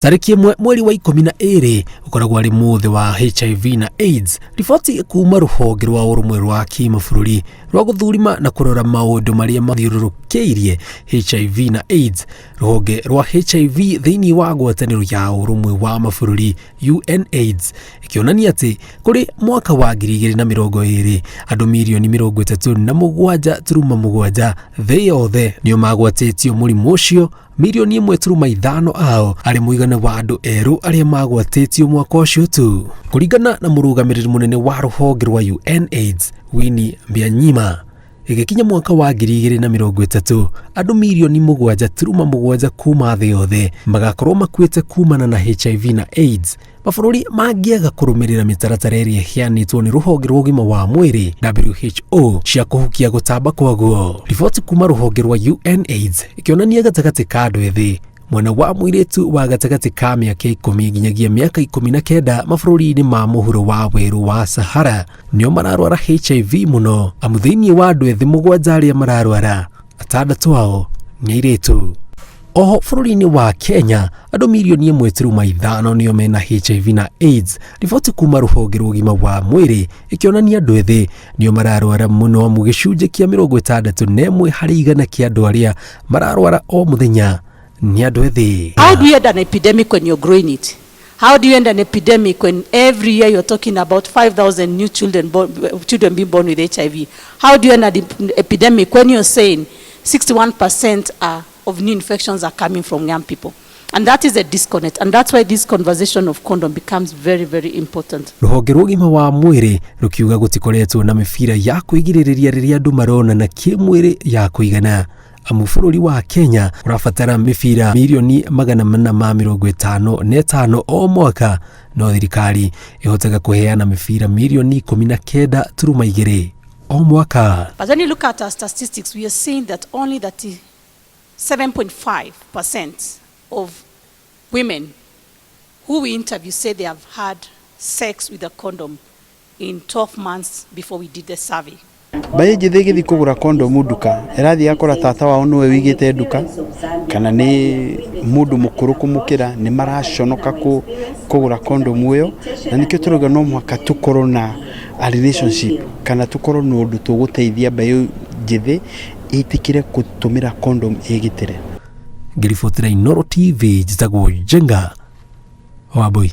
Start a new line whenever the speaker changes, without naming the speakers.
Tarĩki ĩmwe mweri wa 12 ũkoragwo arĩ mũthĩ wa HIV na AIDS. Riboti kuma rũhonge rwa ũrũmwe rwa kĩmabũrũri rwa gũthurima na kũrora maũndũ marĩa mathiũrũrũkĩirie HIV na AIDS, rũhonge rwa HIV thĩinĩ wa ngwatanĩro ya ũrũmwe wa mabũrũri UNAIDS, ĩkĩonania atĩ kũrĩ mwaka wa 2020 andũ mirioni 37.7 thĩ yothe nĩo magwatĩtio mũrimũ ũcio, mirioni 1.5 ao arĩ mũigana wa andũ erũ arĩa magwatĩtio mwaka ũcio tu. Kũringana na mũrũgamĩrĩri mũnene wa rũhonge rwa UNAIDS Winnie Byanyima, ĩgĩkinya mwaka wa 2030 andũ mirioni 7.7 kuma thĩ yothe magakorwo makuĩte kumana na HIV na AIDS, mabũrũri mangĩaga kũrũmĩrĩra mĩtaratara ĩrĩa ĩheanĩtwo nĩ rũhonge rwa ũgima wa mwĩrĩ WHO cia kũhukia gũtamba kwaguo. Riboti kuma rũhonge rwa UNAIDS ĩkĩonania gatagatĩ ka andũ ethĩ mwena wa mũirĩtu wa gatagatĩ ka mĩaka 10 nginyagia mĩaka 19 mabũrũri-inĩ ma mũhuro wa werũ wa Sahara nĩo mararwara HIV mũno, amu thĩinĩ wa andũ ethĩ 7 arĩa mararwara, 6 ao nĩ airĩtu. Oho bũrũri-inĩ wa Kenya andũ mirioni 1.5 nĩo mena HIV na AIDS. Riboti kuma rũhonge rwa ũgima wa mwĩrĩ ĩkĩonania andũ ethĩ nĩo mararwara mũno, amu gĩcunjĩ kĩa 61 harĩ igana kĩa andũ arĩa mararwara o mũthenya nĩ andũ ethĩ.
How do you end an epidemic when you're growing it? How do you end an epidemic when every year you're talking about 5,000 new children being born with HIV? How do you end an epidemic when you're saying 61% of new infections are coming from young people? And that is a disconnect. And that's why this conversation of condom becomes very, very important.
Rũhonge rwa ũgima wa mwĩrĩ rũkiuga gũtikoretwo na mĩbira ya kwĩgirĩrĩria rĩrĩa andũ maronana kĩmwĩrĩ ya kũigana, amu bũrũri wa Kenya ũrabatara mĩbira mirioni 455 o mwaka, no thirikari ĩhotaga kũheana mĩbira mirioni 19.2 o mwaka.
But when you look at our statistics, we are seeing that only 37.5% of women who we interview say they have had sex with a condom in 12 months before we did the survey.
Mbaĩ njĩthĩ ĩgĩthiĩ kũgũra kondomu nduka, ĩrathiĩ akora tata wao nĩwe wĩigĩte nduka kana nĩ mũndũ mũkũrũ kũmũkĩra, nĩ maraconoka kũgũra kondomu ĩyo, na nĩkĩo tũrauga no mũhaka tũkorwo na a relationship kana tũkorwo na ũndũ tũgũteithia mbaĩ njĩthĩ ĩtĩkĩre gũtũmĩra kondomu ĩgitĩre.
Ngĩribotera Inooro TV, njĩtagwo Njenga Wambui.